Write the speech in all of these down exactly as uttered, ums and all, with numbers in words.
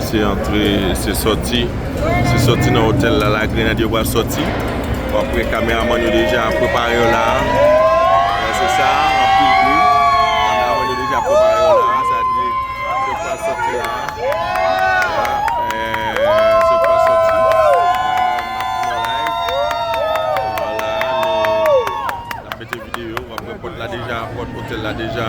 Se antre, se sòti. Se sòti nan otèl la, la Grenadye yo pral sòti. W ap wè kameramann yo deja prepare yo la. Wè, se sa, anpil bri. Kameramann yo deja prepare yo la, sa di, se pral sòti la. La, eh, se pral sòti. Nan live. Vwala, nou, n ap mete videyo, w ap wè pòt la deja, pòt otèl la deja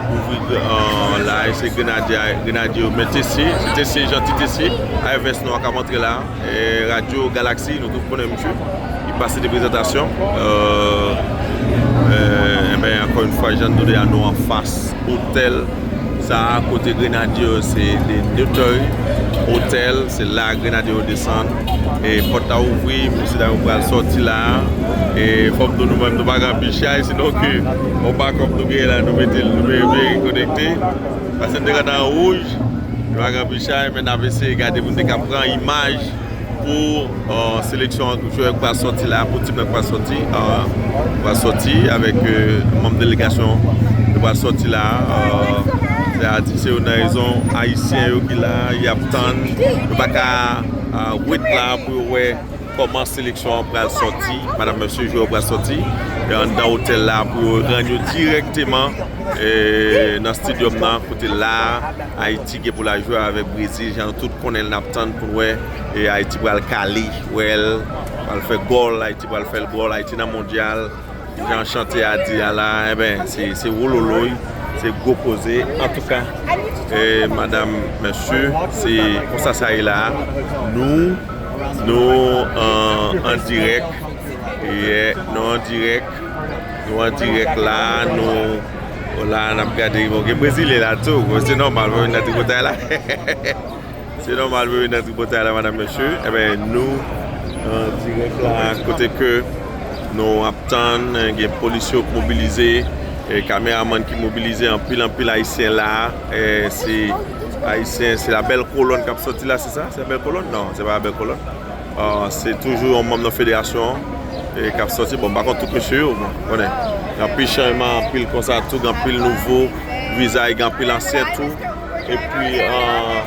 ouvri, eh, la, e se grenadye, grenadye yo. Men T C, se T C, Jeanty T C, avè vès nwa k ap antre la. Eh, Radyo Galaxy, nou tout konnen misye. Li pase de prezantasyon. Eh, eh, enben, ankò yon fwa, jan nou di a, nou anfas otèl sa a, kote grenadye yo, se de Notary Hotel, se la grenadye yo desann. E pòt la ouvri, mesye dam yo pral sòti la. E fòk nou, nou menm, nou pa gen anpil chay, sinon ke yon bakòp nou genyen la, nou mete l, nou vin konekte. Paske n te rann nan wouj, nou pa gen anpil chay, men n ap eseye gade pou n te ka pran imaj pou, eh, seleksyon an, jwè k pral sòti la, pou tim nan k pral sòti, eh, pral sòti avèk, eh, manm delegasyon yo pral sòti la. Eh, sètadi se youn nan rezon ayisyen yo ki la, y ap tann, yo pa ka, eh, wait la pou yo wè kòman seleksyon an pral sòti, madanm, mesye, jwè yo pral sòti, e anndan otèl la pou yo rann yo dirèkteman, eh, nan stadium nan, kote la Ayiti gen pou l al jwe avèk Brezil, jan nou tout konnen l, n ap tann pou n wè, e Ayiti pral kale, wè l pral fè gòl, Ayiti pral fè l gòl, Ayiti nan mondyal, jan chante a di a la, enben, se, se wololoy, se gwo koze. Antouka, eh, madanm, mesye, se konsa sa ye la. Nou, nou an, an dirèk. Yeah, nou an dirèk. Nou an dirèk la, nou la, n ap gade, bon, gen Brezilyen la tou. Bon, se nòmal, bon, nan tripotay la. Se nòmal, wi, nan tripotay la, madanm, mesye. Enben, nou, eh, dirèk la, kote ke nou ap tann, eh, gen polis yo k mobilize, eh, kameramann ki mobilize, anpil, anpil ayisyen la. Eh, se ayisyen, se la bèl kolòn k ap sòti la, se sa? Se la bèl kolòn? Non, se pa la bèl kolòn. Ah, se toujou yon manm nan federasyon an, eh, k ap sòti. Bon, m pa konn tout mesye yo, bon, konnen. Gen anpil chanjman, anpil konsa tou, gen anpil nouvo vizaj, gen anpil ansyen tou. Epi, ah,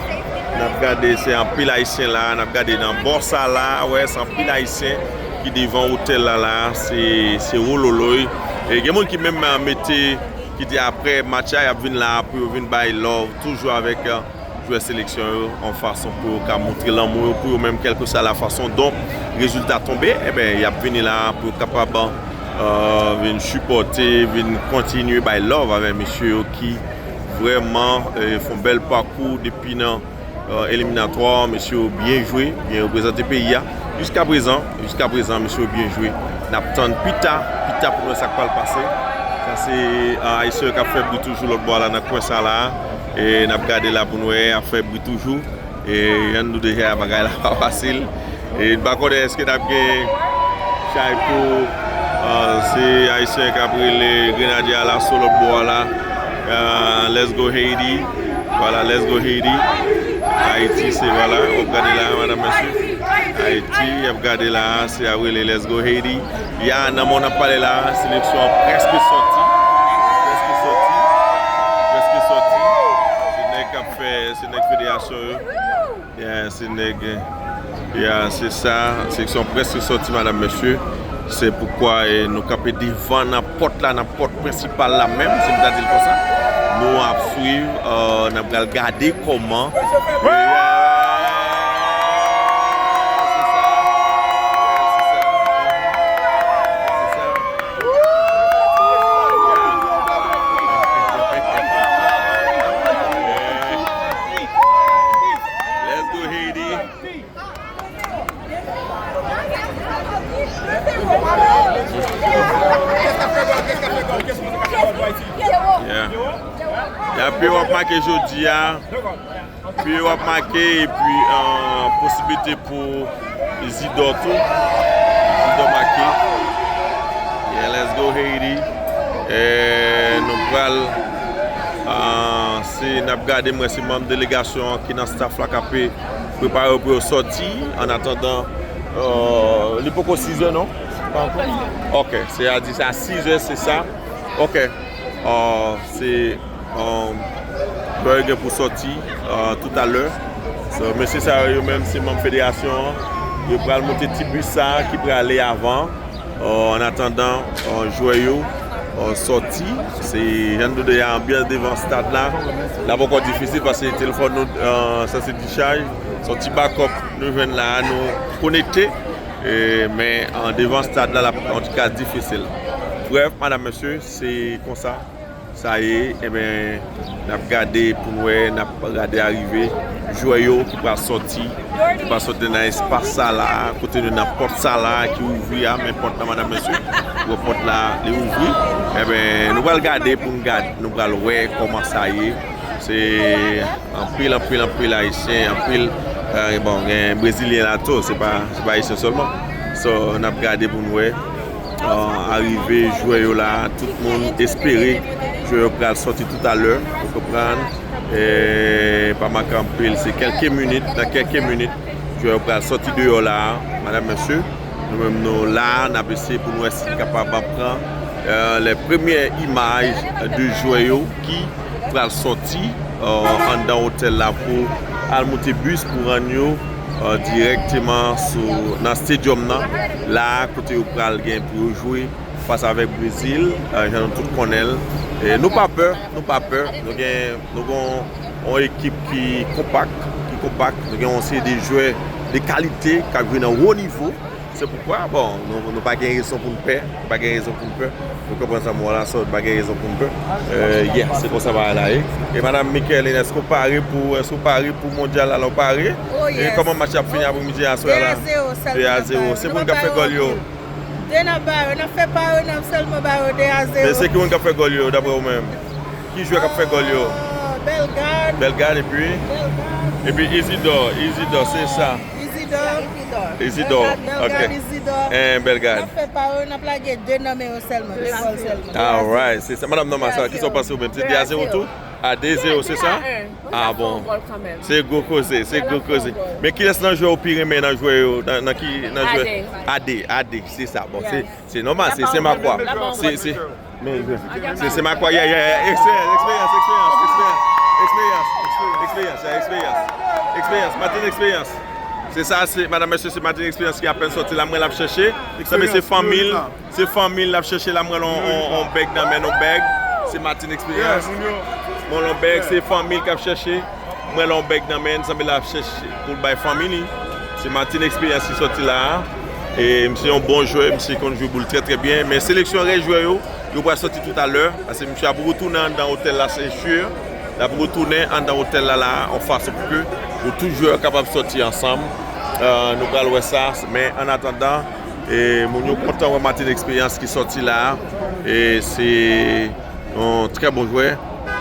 n ap gade, se anpil ayisyen la, n ap gade nan bò sa la, wè, se anpil ayisyen ki devan otèl la, la, se, se wololoy. E gen moun ki menm, ah, mete, ki di apre match la, y ap vin la pou yo vin bay love, toujou avèk, ah, jwè seleksyon yo, yon fason pou yo ka montre lanmou yo pou yo menm, kèlkeswa la fason don rezilta tonbe, enben, y ap vini la pou yo kapab, eh, vin sipòte, vin kontinye bay love avèk mesye yo ki vrèman, eh, fè yon bèl pakou depi nan, eh, eliminatwa, mesye yo byen jwe, byen reprezante peyi a. Jiska prezan, jiska prezan, mesye yo byen jwe. N ap tann pita, pita pou nou wè sa k pral pase. Sa se, eh, ayisyen yo k ap fè bri toujou lòt bò a la nan kwen sa la. E n ap gade la pou n wè, ap fè bri toujou. E jan nou deja bagay la pa fasil. E n pa konnen èske n ap gen chay pou, eh, se ayisyen k ap rele grenadye a laso lòt bò a la. Eh, let's go Haiti. Vwala, let's go Haiti. Ayiti, se, vwala, w ap gade la, madanm, mesye. Ayiti, y ap gade la, se ap rele let's go Haiti. Ya, nan moman n ap pale la, seleksyon an prèske sòti. Prèske sòti. Prèske sòti. Se nèg k ap fè, se nèg federasyon yo. Yeah, se nèg, yeah, se sa. Seleksyon prèske sòti, madanm, mesye. Se poukwa, eh, nou kanpe devan nan pòt la, nan pòt prensipal la menm, si m ta di l konsa. Nou ap swiv, eh, n ap pral gade kòman. Let's go, Haiti. Yeah. Ya, pi w ap make jodi a. Pi w ap make, epi, eh, posiblite pou Zidor tou. Zidor make. Yeah, let's go Haiti. Eh, nou pral, eh, se, n ap gade, mwen, se manm delegasyon an ki nan staff la k ap prepare yo pou yo sòti. An atandan, eh, li poko sizè, non? Pa ankò? Ok, se a di se a sizè, se sa. Ok. Eh, se, eh, lè yo gen pou sòti, eh, toutalè. So, mesye sa yo, yo menm se manm federasyon an. Yo pral monte ti bis sa a ki prale avan. An atandan, jwè yo sòti. Se jan nou di a, anbyans devan stad la. L ap ankò difisil paske telefòn nou sanse dichaj. Se yon ti bakòp nou jwenn la a, nou konekte. Men devan stad la, l ap antouka difisil. Brèf, madam, mesye, se konsa. Sa ye, enben, n ap gade pou n wè, n ap gade arive jwè yo ki pral sòti, ki pral sòti nan espas sa la, kote nou nan pòt sa la ki ouvri a, men pòt la, madam, mesye, gwo pòt la, li ouvri. Enben, nou pral gade pou n gade, nou pral wè kòman sa ye. Se anpil, anpil, anpil Ayisyen, anpil, bon, gen Brezilyen la tou, se pa, se pa Ayisyen sèlman. So, n ap gade pou n wè. Arive jwè yo la, tout moun espere jwè yo pral sòti toutalè, ou konprann? Pa make anpil, se kèlke minit, nan kèlke minit, jwè yo pral sòti deyò la, madam, mesye. Nou menm nou la, n ap eseye pou n wè si n kapab pran les premières images de jwè yo ki pral sòti anndan otèl la pou al moute bis pou rann yo dirèkteman sou, nan stadium nan, la kote yo pral gen pou yo jwe fas avèk Brezil, jan nou tout konnen l. Nou pa pè, nou pa pè. Nou gen, nou gen yon ekip ki konpak, ki konpak. Nou gen yon seri de jwè de kalite k ap jwe nan wo nivo. Se poukwa, bon, nou, nou pa gen rezon pou n pè. Nou pa gen rezon pou n pè. Ou konprann sa m wè la, so, nou pa gen rezon pou n pè. Yeah, se konsa bagay la ye. E madam Michaeline, èske w pare pou, èske w pare pou mondyal la, la w pare? E kòman match ap fini apremidi a, aswè a la? De a zewo sèlman. De a zewo. Se moun k ap fè gòl yo. De n ap ba yo, n ap fè pa yo, n ap sèlman ba yo de a zewo. Men se ki moun k ap fè gòl yo, daprè ou menm? Ki jwè k ap fè gòl yo? Bellegarde. Bellegarde, epi? Bellegarde. Epi Isidore, Isidore, se sa. Isidore. Isidore, ok. Bellegarde, Isidore. Bellegarde. N ap fè pa yo, n ap lage de nan men yo sèlman, de gòl sèlman. Alright, se sa. Madanm Norma, sa, kisa w panse ou menm? Se de a zewo tou? A de zewo, se sa? Ah bon. Se gwo koze, se gwo koze. Men kilès nan jwè ou pi renmen nan jwè yo, nan, nan ki, nan jwè? A de, A de, se sa. Bon, se, se nòmal, se, se Makwa. Se, se, men, se, se Makwa, yeah, yeah, yeah. Eksperyans, eksperyans, eksperyans, eksperyans. Eksperyans, eksperyans, yeah, eksperyans. Eksperyans, Martin Eksperyans. Se sa, se, madanm, mesye, se Martin Eksperyans ki apèn sòti la, mwen l ap chèche. Sa, men se fanmi l. Se fanmi l ap chèche la, m wè l on, on, on bèg nan men l, on bèg. Se Martin Eksperyans. M wè l on bèg, se fanmi l k ap chèche. M wè l on bèg nan men l, sanble l ap chèche pou l bay fanmi li. Se Martin Eksperyans ki sòti la a. E misye yon bon jwè, misye konn jwe boul trè, trè byen. Men seleksyon rès jwè yo, yo pral sòti toutalè. Paske misye ap retounen anndan otèl la, se si. L ap retounen anndan otèl la, la, yon fason pou ke yo tout jwè yo kapab sòti ansanm. Nou pral wè sa. Men annatandan, E moun yo kontan wè Martin Eksperyans ki sòti la a. E se yon trè bon jwè.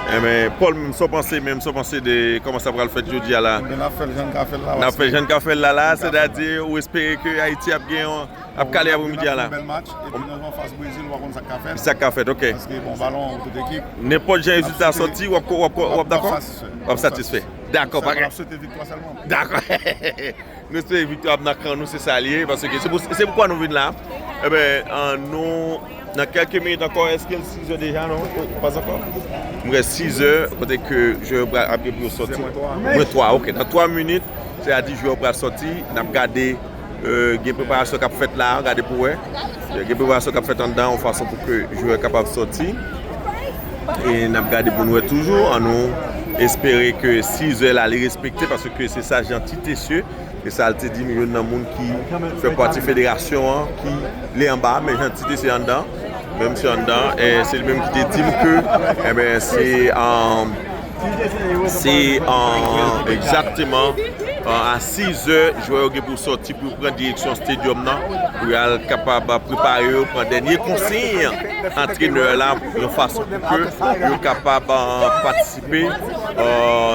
Enben, Paul, menm sa w panse, menm sa w panse de kòman sa pral fèt jodi a la? Enben, n ap fè l jan n ka fè l la, n ap fè l jan n ka fè l la, la, sètadi ou espere ke Ayiti ap gen yon, ap kale apremidi a la? N ap fè yon bèl match, epi nan anfas Brezil, w a konn sa k ka fèt. Sa k ka fèt, ok. Paske, bon, balon, tout ekip. Nenpòt jan rezilta sòti, w ap, w ap, w ap dakò? W ap satisfè. W ap satisfè. Dakò, pa gen. N ap swete viktwa sèlman. Dakò. Nou espere viktwa ap nan kan nou, se sa l ye, paske se pou, se poukwa nou vin la. Enben, nou, nan kèlke minit ankò, èske l sizè deja, non? Pas ankò? M wè sizè, kote ke jwè yo pral ap gen pou yo sòti. Mwen twa, ok. Nan twa minit, sètadi jwè yo pral sòti, n ap gade, gen preparasyon k ap fèt la, gade pou wè. Gen preparasyon k ap fèt anndan, yon fason pou ke jwè kapab sòti. E n ap gade pou n wè toujou, annou espere ke sizè la, li respekte, paske se sa Jean Titesye, e sa l te di m, youn nan moun ki fè pati federasyon an, ki li anba, men Jean Titesye anndan, men misye anndan, e se li menm ki te di m ke, enben, se, se, egzakteman, a sizè, jwè yo gen pou sòti pou yo pran direksyon stadium nan, pou yo al kapab prepare yo, pran dènye konsiy antrenè la, yon fason pou ke yo kapab, patisipe,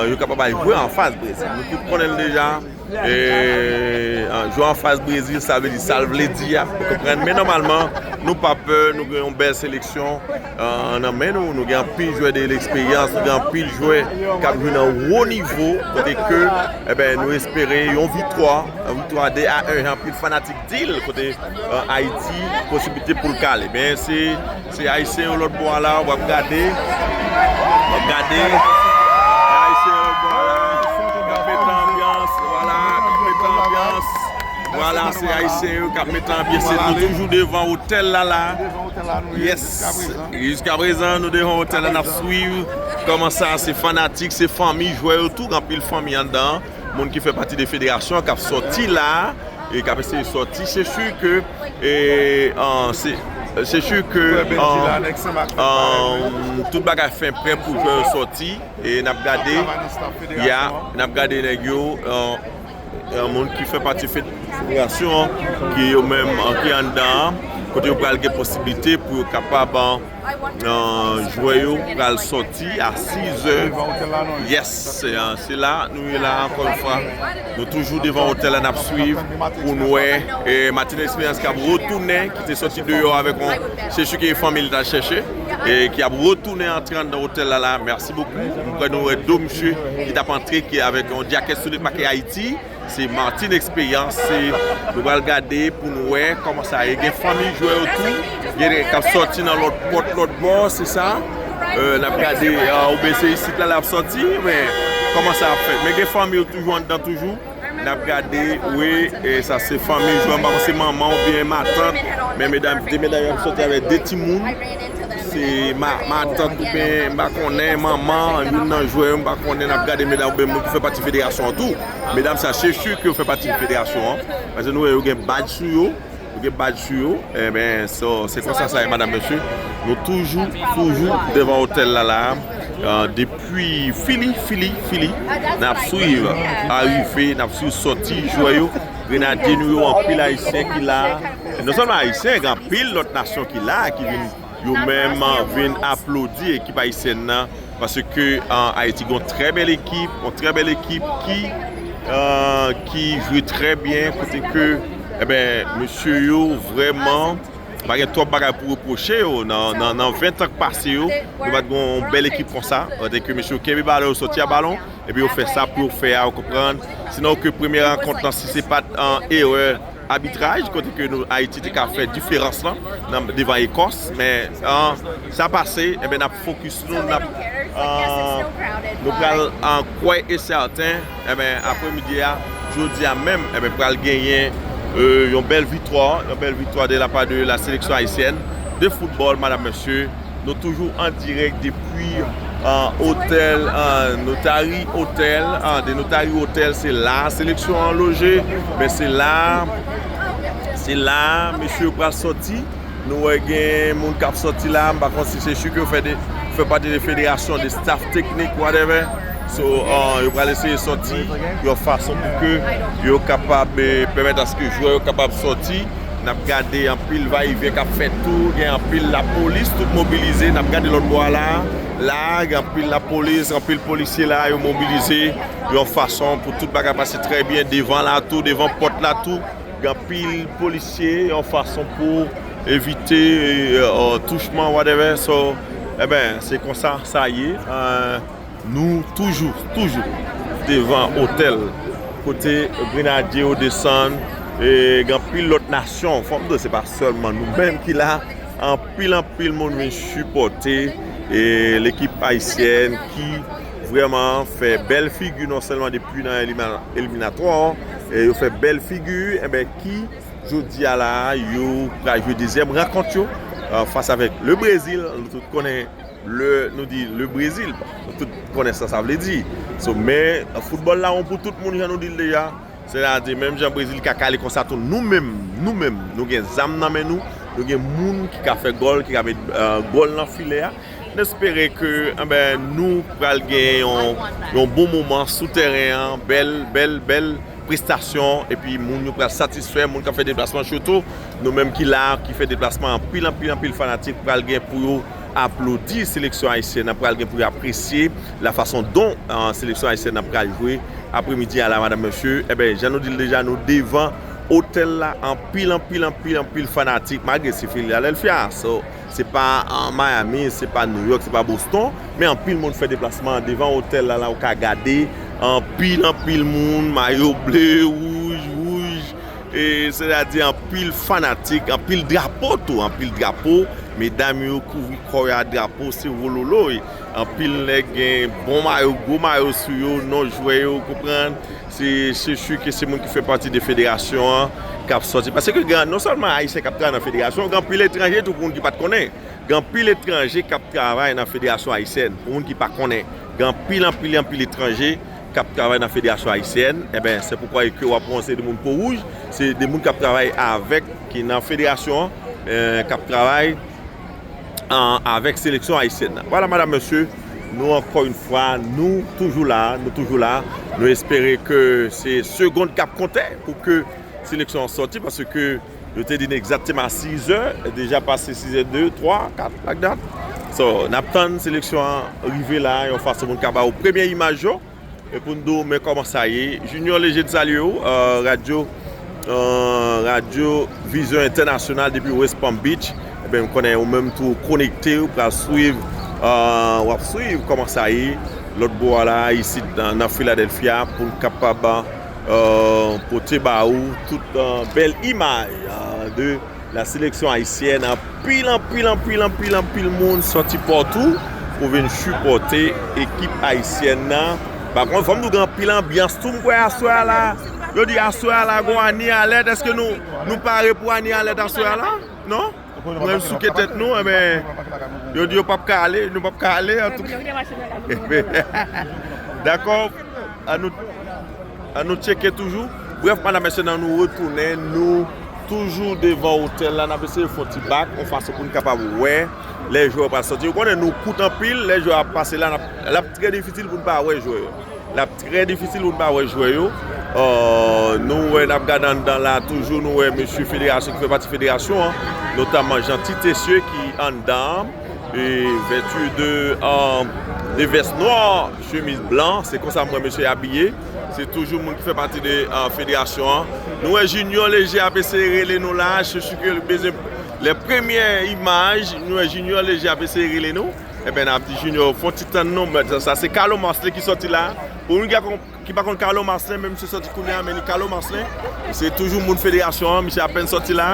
yo kapab al jwe anfas Brezil. Nou tout konnen l deja. E, jwe anfas Brezil, sa vle di sa l vle di a, ou konprann? Men nòmalman, nou pa pè, nou gen yon bèl seleksyon nan men nou. Nou gen anpil jwè de leksperyans, nou gen anpil jwè k ap jwe nan wo nivo, kote ke, enben, nou espere yon viktwa, yon viktwa de a en, jan anpil fanatik di l, kote Ayiti posiblite pou l kale. Men se, se Ayisyen yo lòt bò a la, w ap gade, w ap gade, Ayisyen yo lòt bò a la, y ap mete anbyans. Vwala, se Ayisyen yo k ap mete anbyans, nou toujou devan otèl la la. Yes. Jiskaprezan, nou devan otèl la, n ap swiv kòman sa, se fanatik, se fanmi jwè yo tou, gen anpil fanmi anndan an, moun ki fè pati de federasyon an k ap sòti la, e k ap eseye sòti. Se si ke, e, an, se, se si ke, an, an, tout bagay fen prè pou jwè yo sòti, e n ap gade, ya, n ap gade nèg yo, an, e, moun ki fè pati federasyon an, ki yo menm, an, ki anndan an, kote yo pral gen posiblite pou yo kapab, an, an, jwè yo pral sòti a sizè. Yes, se, an, se la, nou ye la, ankò yon fwa. Nou toujou devan otèl la, n ap swiv pou n wè, e, Martin Experience k ap retounen, ki te sòti deyò avèk yon, se si ke fanmi l t al chèche, e ki ap retounen antre anndan otèl la la. Mèsi bokou. M kwè nou wè do misye ki t ap antre, ki avèk yon djakèt Sonic Make Haiti. Se Martin Experience, se, nou pral gade pou nou wè kòman sa ye. Gen fanmi jwè yo tou, gen k ap sòti nan lòt pòt, lòt bò, se sa. E, n ap gade, a, oubyen se isit la l ap sòti, men kòman sa ap fèt. Men gen fanmi yo toujou anndan toujou. N ap gade, wi, e sa se fanmi jwè, m pa konn se manman oubyen matant, men medam, de medam yo ap sòti avèk de timoun. Se ma-, matant oubyen, m pa konnen, manman, youn nan jwè yo, m pa konnen, n ap gade medam oubyen moun ki fè pati federasyon an tou. Medam sa, se si ke yo fè pati federasyon an. Paske nou wè yo gen badj sou yo, yo gen badj sou yo. Enben, so, se konsa sa ye, madam, mesye. Nou toujou, toujou devan otèl la, la. Ah, depi Fili, Fili, Fili, n ap swiv arive, n ap swiv sòti jwè yo. Grenadye nou yo, anpil Ayisyen ki la. Non sèlman Ayisyen, gen anpil lòt nasyon ki la, ki vin yo menm, ah, vin aplodi ekip ayisyèn nan, paske, ah, Ayiti gen yon trè bèl ekip, yon trè bèl ekip ki, ah, ki jwe trè byen, kote ke, enben, mesye yo vrèman pa gen twòp bagay pou repwoche yo. Nan, nan, nan ven tan k pase yo, nou pa t gen yon bèl ekip konsa, kote ke mesye yo kenbe balon, yo sòti a balon, epi yo fè sa pou yo fè a, ou konprann. Sinon ke premye rankont lan, si se pa t, ah, erè abitraj, kote ke nou, Ayiti te ka fè diferans lan nan, devan Ekòs, men, ah, sa pase, enben, n ap fokis nou, n ap, ah, nou pral, ah, kwè e sèten, enben, apremidi a, jodi a menm, enben, pral genyen, euh, yon bèl viktwa, yon bèl viktwa de la part de la sélection haïtienne de football, madam, mesye. Nou toujou an dirèk depi, ah, otèl, ah, Notary Hotel, ah, de Notary Hotel, se la seleksyon an loje, men se la, se la mesye yo pral sòti. Nou wè gen moun k ap sòti la, m pa konn si se si ke yo fè de, fè pati de federasyon, de staff teknik, whatever. So, ah, yo pral eseye sòti yon fason pou ke yo kapab, eh, pèmèt aske jwè yo kapab sòti. N ap gade anpil vayevyen k ap fèt tou, gen anpil lapolis, tout mobilize. N ap gade lòt bò a la, la, gen anpil lapolis, anpil polisye la, yo mobilize yon fason pou tout bagay pase trè byen devan la tou, devan pòt la tou. Gen anpil polisye, yon fason pou evite, eh, touchman, whatever. So, enben, se konsa sa ye. Eh, Nou toujou, toujou devan otèl kote grenadye yo desann, e gen anpil lòt nasyon. Fò m di w, se pa sèlman nou menm ki la, anpil, anpil moun vin sipòte, e lekip ayisyèn ki vrèman fè bèl figi non sèlman depi nan elima-, eliminatwa, e yo fè bèl figi, enben ki jodi a la, yo pral jwe dezyèm rankont yo, euh, fas avèk le Brezil. Nou tout konnen le, nou di le Brezil, bon, nou tout konnen sa sa vle di. So, men foutbòl la, yon pou tout moun, jan nou di l deja. Sètadi, menm jan Brezil ka kale konsa tou, nou menm, nou menm, nou gen zam nan men nou, nou gen moun ki ka fè gòl, ki ka met, euh, gòl nan filè a. N espere ke, enben, nou pral gen yon, yon bon moman sou teren an, bèl, bèl, bèl prestasyon, epi moun yo pral satisfè, moun k ap fè deplasman, sitou nou menm ki la, ki fè deplasman, anpil, anpil, anpil fanatik pral gen pou yo aplodi seleksyon ayisyèn nan, pral gen pou yo apresye la fason don, euh, seleksyon ayisyèn nan pral jwe apremidi a la, madam, mesye. Enben, jan nou di l deja, nou devan otèl la, anpil, anpil, anpil, anpil fanatik, malgre se Philadelphia, so, se pa, euh, Miami, se pa New York, se pa Boston, men anpil moun fè deplasman devan otèl la, la ou ka gade, anpil, anpil moun, mayo ble, wouj, wouj, e sètadi anpil fanatik, anpil drapo tou, anpil drapo, medam yo kouvri kò yo a drapo, se wololo, e anpil nèg gen bon mayo, gwo mayo sou yo, non jwè yo, konprann, se, se si ke se moun ki fè pati de federasyon an, k ap sòti. Paske gen, non sèlman Ayisyen k ap travay nan federasyon, gen anpil etranje tou, pou moun ki pa t konnen. Gen anpil etranje k ap travay nan federasyon ayisyèn, pou moun ki pa konnen. Gen anpil, anpil, anpil etranje k ap travay nan federasyon ayisyèn. Enben, se poukwa ke w ap wè yon seri de moun po wouj, se de moun k ap travay avèk, ki nan federasyon an, eh, k ap travay an, avèk seleksyon ayisyèn nan. Vwala, madam, mesye, nou ankò yon fwa, nou toujou la, nou toujou la. Nou espere ke se segonn k ap konte pou ke seleksyon an sòti, paske yo te di n egzakteman a sizè, deja pase sizè de, twa, kat, like that. So, n ap tann seleksyon an rive la, yon fason pou n ka ba w premye imaj yo. E pou n di w, men kòman sa ye. Junior Léger, n salye w, euh, radyo, euh, radyo Vizyon Entènasyonal depi West Palm Beach. Ebyen, m konnen ou menm tou konekte, ou pral swiv, euh, w ap swiv kòman sa ye lòt bò a la, isit nan, nan Philadelphia, pou n kapab, euh, pote ba ou tout, euh, bèl imaj, euh, de la sélection haïtienne, anpil, anpil, anpil, anpil, anpil moun sòti patou pou vin sipòte ekip ayisyèn nan. Pa kont, fò m di w gen anpil anbyans tou, m kwè, aswè a la. Yo di aswè a la, gon Annie Alerte. Èske nou, nou pare pou Annie Alerte aswè a la? Non? Nou menm souke tèt nou, enben, yo di yo p ap ka ale, nou p ap ka ale, antouka. Dakò, an nou, an nou tcheke toujou. Brèf, madam, mesye, nan nou retounen, nou toujou devan otèl la, n ap eseye fè yon ti bak, yon fason pou n kapab wè lè jwè yo pral sòti. Ou konnen nou kout anpil, lè jwè ap pase la, n ap, l ap trè difisil pou n pa wè jwè yo. L ap trè difisil pou n pa wè jwè yo. Euh, nou wè, n ap gade anndan la toujou, nou wè mesye federasyon ki fè pati federasyon an, notamman Jean Titessier ki anndan an, e vèti de, euh, de vès nwa, chemiz blan, se konsa m wè mesye abiye. Se toujou moun ki fè pati de, euh, federasyon an. Nou wè Junior Léger ap eseye rele nou la, se si ke l bezwen lè premye imaj, nou wè Junior Léger ap eseye rele nou. Enben, n ap di Junior, fè yon ti tann non, men sa, sa se Carlo Marcelin ki sòti la. Pou moun ki pa konn, ki pa konn Carlo Marcelin, men misye sòti kounye a, men li Carlo Marcelin. Se toujou moun federasyon an, misye apèn sòti la.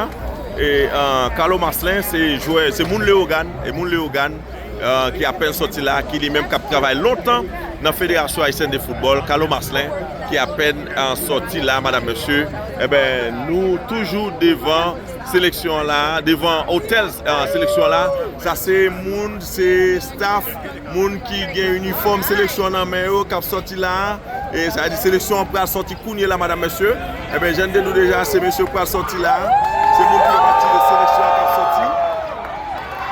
E, euh, Carlo Marcelin, se jwè, se moun Leyogàn, e moun Leyogàn, euh, ki apèn sòti la, ki li menm k ap travay lontan nan Federasyon Ayisyèn de Foutbòl, Carlo Marcelin, ki apèn, euh, sòti la, madam, mesye. Enben, nou toujou devan seleksyon an la, devan otèl, ah, seleksyon an la. Sa se moun, se staff, moun ki gen inifòm seleksyon an nan men yo, k ap sòti la. E sa vle di seleksyon an pral sòti kounye la, madam, mesye. Enben, jan n te di w deja, se mesye yo k pral sòti la. Se moun ki fè pati de seleksyon an k ap sòti.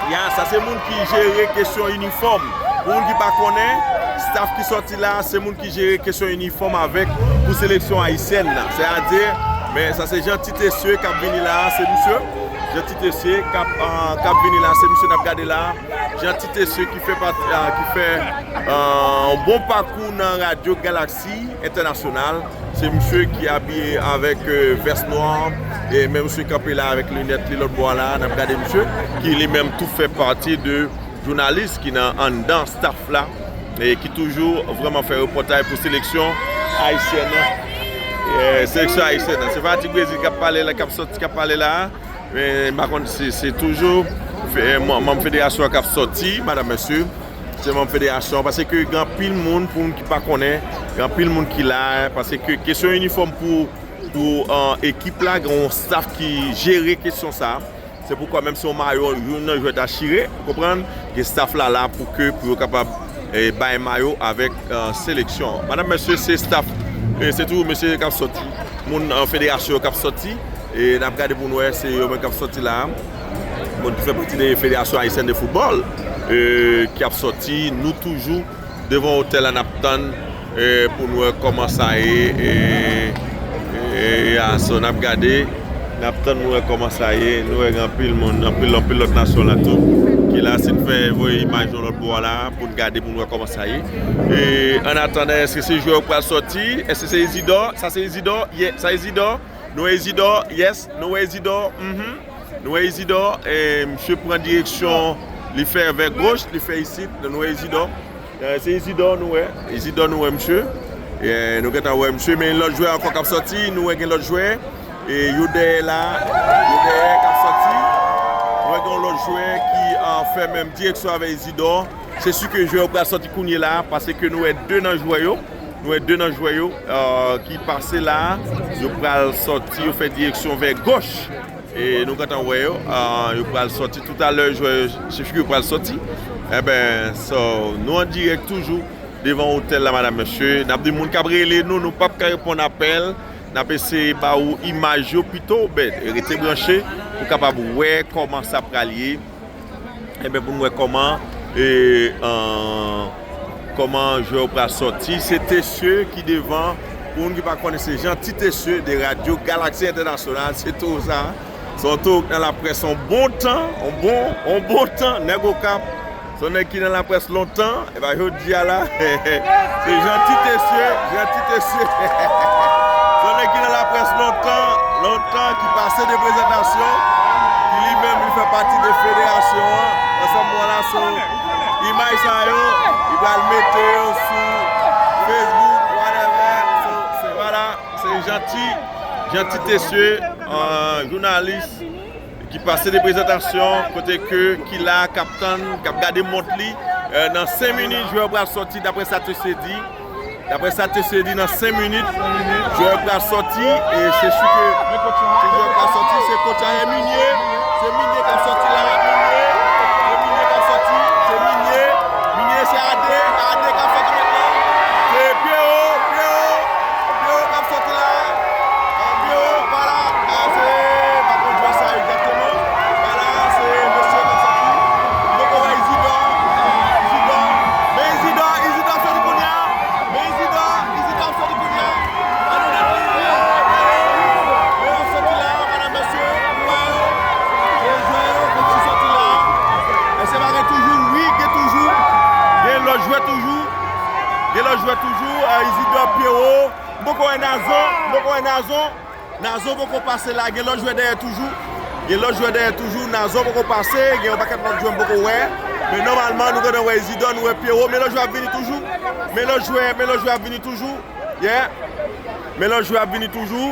Ya, sa se moun ki jere kesyon inifòm. Pou moun ki pa konnen, staff ki sòti la, se moun ki jere kesyon inifòm avèk pou seleksyon ayisyèn nan. Sètadi, men sa se Jean Titessier k ap vini la, se misye. Jean Titessier k ap, ah, k ap vini la, se misye n ap gade la. Jean Titessier ki fè pati, ah, ki fè, ah, yon bon pakou nan Radyo Galaxy Entènasyonal. Se misye ki abiye avèk, euh, vès nwa, e men misye kanpe la avèk linèt li lòt bò a la, n ap gade misye, ki li menm tou fè pati de jounalis ki nan anndan staff la, e ki toujou vrèman fè repòtaj pou seleksyon ayisyèn nan. E, seleksyon ayisyèn nan. Se Fanatik Brezil k ap pale la, k ap sòti, k ap pale la. Men, m pa konn si se toujou fe-, manm, manm federasyon an k ap sòti, madam, mesye. Se manm federasyon, paske gen anpil moun, pou moun ki pa konnen, gen anpil moun ki la, paske kesyon inifòm pou, pou, euh, ekip la, gen yon staff ki jere kesyon sa. Se poukwa menm si yon mayo, youn nan jwè ta chire, ou konprann, gen staff la la pou ke, pou yo kapab, eh, bay mayo avèk, eh, seleksyon. Madam, mesye, se staff, eh, se toujou mesye k ap sòti. Moun, eh, federasyon yo k ap sòti. E n ap gade pou n wè, se yo menm k ap sòti la. Moun ki fè pati de Federasyon Ayisyèn de Foutbòl, eh, ki ap sòti. Nou toujou devan otèl la, n ap tann, eh, pou n wè kòman sa ye, eh, eh, ya, so n ap gade, n ap tann pou n wè kòman sa ye. Nou wè gen anpil moun, anpil, anpil lòt nasyon la tou ki la. Si n fè voye imaj yo lòt bò a la, pou n gade, pou n wè kòman sa ye. E, an atandan, èske se jwè yo pral sòti? Èske se Isidore? Sa se Isidore? Yeah, sa Isidore? Nou wè Isidore? Yes, nou wè Isidore? Mhm. Nou wè Isidore, eh, misye pran direksyon, li fè vè goch, li fè isit, nou wè Isidore. Eh, se Isidore nou wè, Isidore nou wè misye. Eh, nou gentan wè misye, men lòt jwè ankò k ap sòti, nou wè gen lòt jwè. E yo dèyè la, yo dèyè k ap sòti. Nou wè gen yon lòt jwè ki, ah, fè menm direksyon avè Isidore. Se si ke jwè yo pral sòti kounye la, paske nou wè de nan jwè yo. Nou wè de nan jwè yo, euh, ki pase la, yo pral sòti, yo fè direksyon vè goch. E nou gentan wè yo, euh, yo pral sòti toutalè, jwè, se figi yo pral sòti. Enben, so, nou an dirèk toujou devan otèl la, madam, mesye. N ap di moun k ap rele nou, nou p ap ka reponn apèl. N ap eseye ba ou imaj yo pito, ben, rete branche pou kapab wè kòman sa pral ye. Enben, pou n wè kòman, e, an, kòman jwè yo pral sòti. Se Tesye ki devan. Pou moun ki pa konnen, se Jeanty Tesye de Radyo Galaksi Entènasyonal. Se towo sa. Se yon towo k nan laprès yon bon tan, yon bon, yon bon tan, nèg Okap. Se yon nèg ki nan laprès lontan. Epa jodi a la, se Jeanty Tesye, Jeanty Tesye. Se yon nèg ki nan laprès lontan, lontan, ki pase de prezantasyon, ki li menm li fè pati de federasyon an. Ansanm wè la, so, imaj sa yo, li pral mete yo sou Facebook, whatever. So, se, vwala, se Jeanty, Jeanty Tesye, euh, jounalis ki pase de prezantasyon kote ke ki la k ap tann, k ap gade mont li. Euh, nan senk minit, jwè yo pral sòti, daprè sa Tesye di. Daprè sa Tesye di, nan senk minit, jwè yo pral sòti. E se si ke jwè yo pral sòti, se kotch la, e Minye. Se Minye k ap sòti la, Minye. Se Minye k ap sòti, se Minye. Minye, se Ade, Ade k ap sòti mentnan. Se Pyero, Pyero. Pyero k ap sòti la. Pyero, vwala. A, se, m pa konn jwè sa egzakteman. Vwala, se mesye k ap sòti. M poko wè Izidò. Izidò. Men Izidò, Izidò ap sòti kounye a. Men Izidò, Izidò ap sòti kounye a. Gade, gade, gade. Men ap sòti la, madanm, mesye. Ou wè yo. Se jwè yo, kòmsi sòti la. Mesye, pa gen toujou, wi, gen toujou. Gen lòt jwè toujou. Gen lòt jwè toujou, euh, Izidò, Pyero. M poko wè Nazon, m poko wè Nazon. Nazon poko pase la, gen lòt jwè dèyè toujou. Gen lòt jwè dèyè toujou, Nazon poko pase, gen yon pakèt lòt jwè m poko wè. Men nòmalman, nou gentan wè Izidò, nou wè Pyero, men lòt jwè ap vini toujou. Men lòt jwè, men lòt jwè ap vini toujou. Yeah. Men lòt jwè ap vini toujou.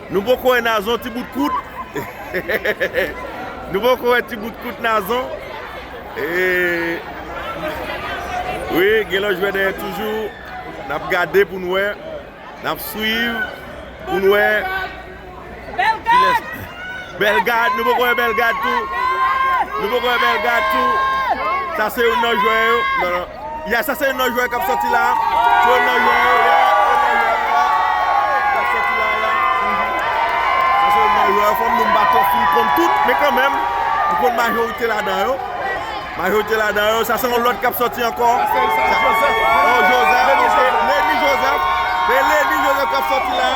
Nou poko wè Nazon, ti bout kout. Nou poko wè ti bout kout Nazon. E, wi, gen lòt jwè dèyè toujou. N ap gade pou n wè. N ap swiv pou n wè. Bellegarde! Bellegarde, nou poko wè Bellegarde tou. Nou poko wè Bellegarde tou. Sa se youn nan jwè yo. Non, non. Ya, sa se youn nan jwè k ap sòti la. Se youn nan jwè yo, ya, youn nan jwè yo, ya. K ap sòti la, ya. Sa se youn nan jwè yo. Fò m di m pa twò fin konn tout, men kanmenm, m konn majorite ladan yo. Majorite ladan yo, sa se yon lòt k ap sòti ankò. Sa, oh, Joseph, ok. Lenny Joseph. Se Lenny Joseph k ap sòti la.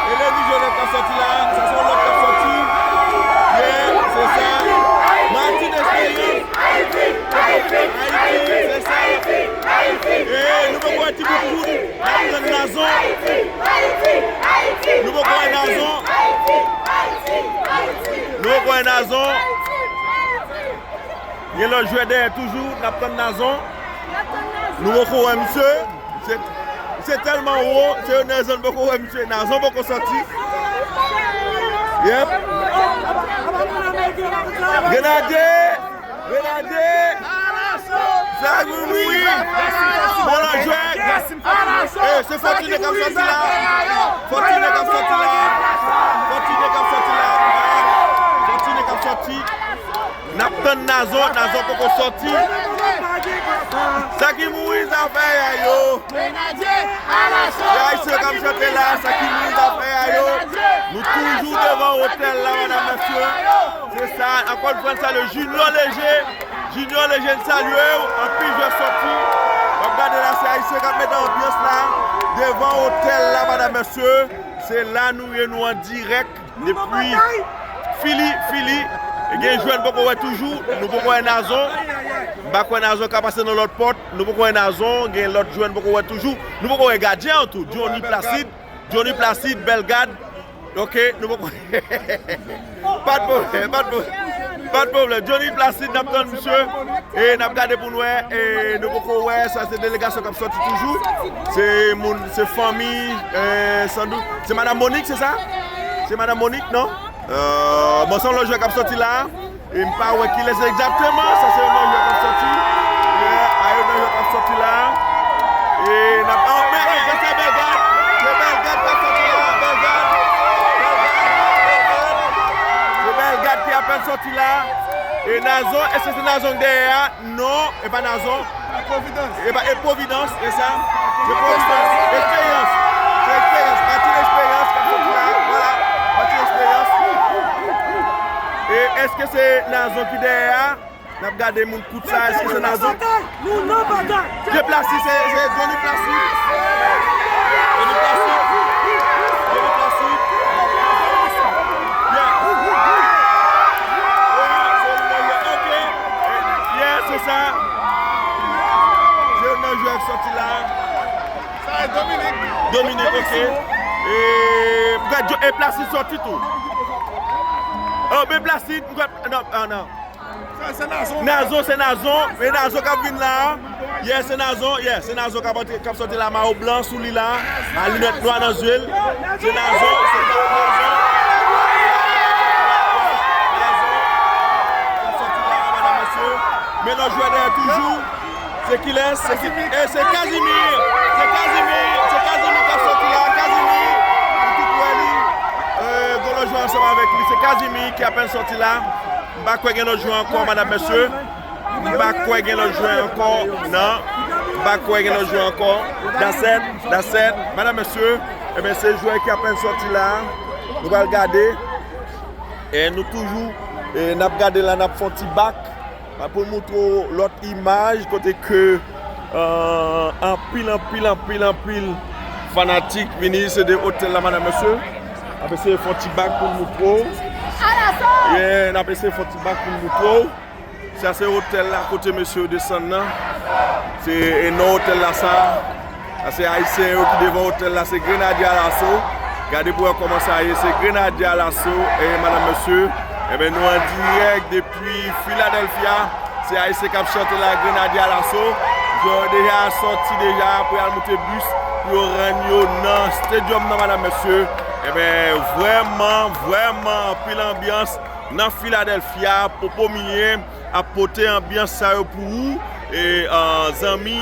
Se Lenny Joseph k ap sòti la. Sa se yon lòt k ap sòti. Yeah, se sa. Martin Experience. Ayiti, se sa. Eh, nou poko wè ti bout kout. N ap tann Nazon. Nou poko wè Nazon. Nou poko wè Nazon. Gen lòt jwè dèyè toujou, n ap tann Nazon. Nou poko wè misye. Misye, misye tèlman wo, se yo Nazon poko wè misye. Nazon poko sòti. Yep. Grenadye! Grenadye! Sa mouri! Bon lòt jwè! Eh, se Fortuné k ap sòti la! Fortuné k ap sòti la! Fortuné k ap sòti la! Fortuné k ap sòti! N ap tann Nazon, Nazon poko sòti. Sa ki mouri, zafè a yo. Se Ayisyen k ap chante la, sa ki mouri, zafè a yo. Nou toujou devan otèl la, medam, mesye. Se sa, ankò yon fwa, n salye Junior Léger. Junior Léger, n salye w. Anpil jwè sòti. W ap gade la, se Ayisyen k ap mete anbyans la. Devan otèl la, medam, mesye. Se la nou ye, nou an dirèk. Depi Fili, Fili, gen jwè n poko wè toujou, nou poko wè Nazon. M pa kwè Nazon ka pase nan lòt pòt, nou poko wè Nazon, gen lòt jwè n poko wè toujou. Nou poko wè gadyen an tou, Johnny Placide, Johnny Placide, Bellegarde. Ok, nou poko wè. Pa de pwoblèm, pa de pwoblèm. Pa de pwoblèm. Johnny Placide, n ap tann misye. E n ap gade pou n wè, e nou poko wè, sa se delegasyon k ap sòti toujou. Se moun, se fanmi, e, sandout. Se Madam Monique, se sa? Se Madam Monique, non? E, bon, se yon lòt jwè k ap sòti la. E m pa wè kilès egzakteman, sa se yon lòt jwè k ap sòti. E, a, yon lòt jwè k ap sòti la. E n ap, a, Nazon, èske se Nazon k dèyè a? Non, e pa Nazon. Providence. E pa, e Providence, e sa? Se Providence. Eksperyans. Se Eksperyans. Martin Eksperyans k ap soti la. Vwala. Martin Eksperyans. E èske se Nazon ki dèyè a? N ap gade moun kout sa, èske se Nazon? Nou nan batay! Deplase, se, se Johnny Placide. Johnny Placide. Johnny Placide. Yeah. Oh, se yon jwè, ok. Yeah, se sa. Se yon nan jwè k soti la. Sa e Dominique. Dominique, ok. E, m kwè Jo-, e Placide soti tou. Oh, men Placide, m kwè, non, ah, non. Sa, se Nazon. Nazon, se Nazon. E Nazon k ap vin la. Yeah, se Nazon. Yeah, se Nazon k ap antre, k ap soti la, mayo blan sou li la. A linèt nwa nan zye l. Se Nazon, se Nazon. Nazon k ap soti la, medam, mesye. Men lòt jwè dèyè toujou. Se kilès? Se ki, e se Casimir. Se Casimir. Se Casimir k ap soti la. Casimir. Ou tout wè li. E, gon lòt jwè ansanm avèk li. Se Casimir ki apèn soti la. M pa kwè gen lòt jwè ankò, medam, mesye. M pa kwè gen lòt jwè ankò, non. M pa kwè gen lòt jwè ankò. That's it, that's it. Medam, mesye, ebyen, se jwè ki apèn soti la. Nou pral gade. E nou toujou, e n ap gade la, n ap fè yon ti bak. Pou n moutre w lòt imaj, kote ke, e, anpil, anpil, anpil, anpil fanatik vini, se de otèl la, medam, mesye. N ap eseye fè yon ti bak pou n moutre w. Yeah, n ap eseye fè yon ti bak pou n moutre w. Sa se otèl la kote mesye yo desann nan. Se, e, non otèl la sa. Sa se Ayisyen yo ki devan otèl la, se Grenadye Alaso. Gade pou wè kòman sa ye, se Grenadye Alaso, e, medam, mesye. Ebyen, nou an dirèk depi Philadelphia. Se Ayisyen k ap chante la, Grenadye Alaso. Yo deja sòti deja pou y al moute bis pou yo rann yo nan stadium nan, medam, mesye. Ebyen, vrèman, vrèman, anpil anbyans nan Philadelphia, Popo Milyen ap pote anbyans sa yo pou ou, e, e, zanmi.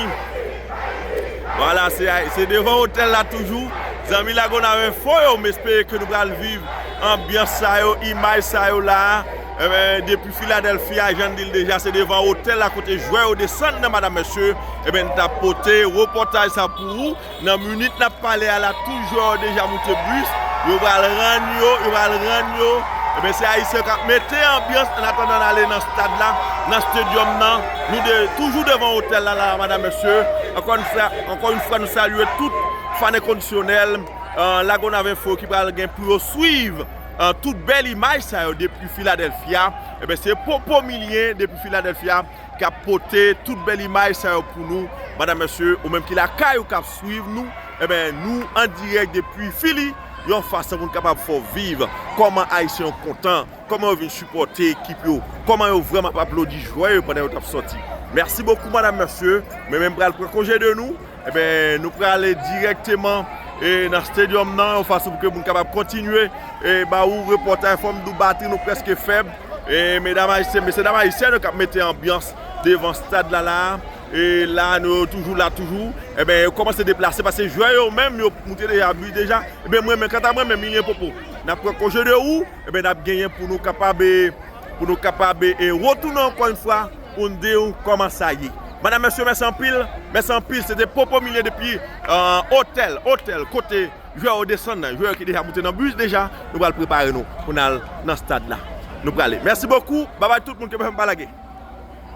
Vwala, se, se devan otèl la toujou. Zanmi Lagonav Info yo, m espere ke nou pral viv anbyans sa yo, imaj sa yo la. Ebyen, depi Philadelphia, jan n di l deja, se devan otèl la kote jwè yo desann nan, medam, mesye. Ebyen, n t ap pote repòtaj sa pou ou. Nan minit n ap pale a la, tout jwè yo deja moute bis. Yo pral rann yo, yo pral rann yo. Ebyen, se Ayisyen k ap mete anbyans an atandan n ale nan stad la, nan stadium nan. Nou de, toujou devan otèl la, la, medam, mesye. Ankò yon fwa, ankò yon fwa, nou salye tout fan enkondisyonèl, e, Lagonav Info ki pral gen pou yo swiv, e, tout bèl imaj sa yo depi Philadelphia. Ebyen, se Popo Milyen depi Philadelphia k ap pote tout bèl imaj sa yo pou nou, medam, mesye, ou menm ki lakay ou k ap swiv nou, ebyen, nou an dirèk depi Philly, yon fason pou n kapab fè w viv kòman Ayisyen yo kontan, kòman yo vin sipòte ekip yo, kòman yo vrèman ap aplodi jwè yo pandan yo t ap sòti. Mèsi bokou, medam, mesye, men menm pral pran konje de nou, ebyen, nou prale dirèkteman, e, nan stadium nan, yon fason pou ke moun kapab kontinye, e, ba ou repòtaj, fò m di w batri nou prèske fèb. E, medam ayisyen, mesye dam ayisyen yo k ap mete anbyans devan stad la, la. E la, nou toujou la, toujou. Ebyen, yo kòmanse deplase, paske jwè yo menm, yo moute deja, bis deja. Ebyen, mwen menm, kanta mwen menm, Milyen Popo, n ap pran konje de ou, ebyen, n ap genyen pou nou kapab, e, pou nou kapab, e, retounen ankò yon fwa, pou n di w kòman sa ye. Medam, mesye, mèsi anpil, mèsi anpil. Se te Popo Milyen depi, e, otèl, otèl, kote jwè yo desann nan, jwè yo ki deja moute nan bis deja, nou pral prepare nou pou n al nan stad la. Nou prale. Mèsi bokou, babay tout moun, kenbe fèm, pa lage.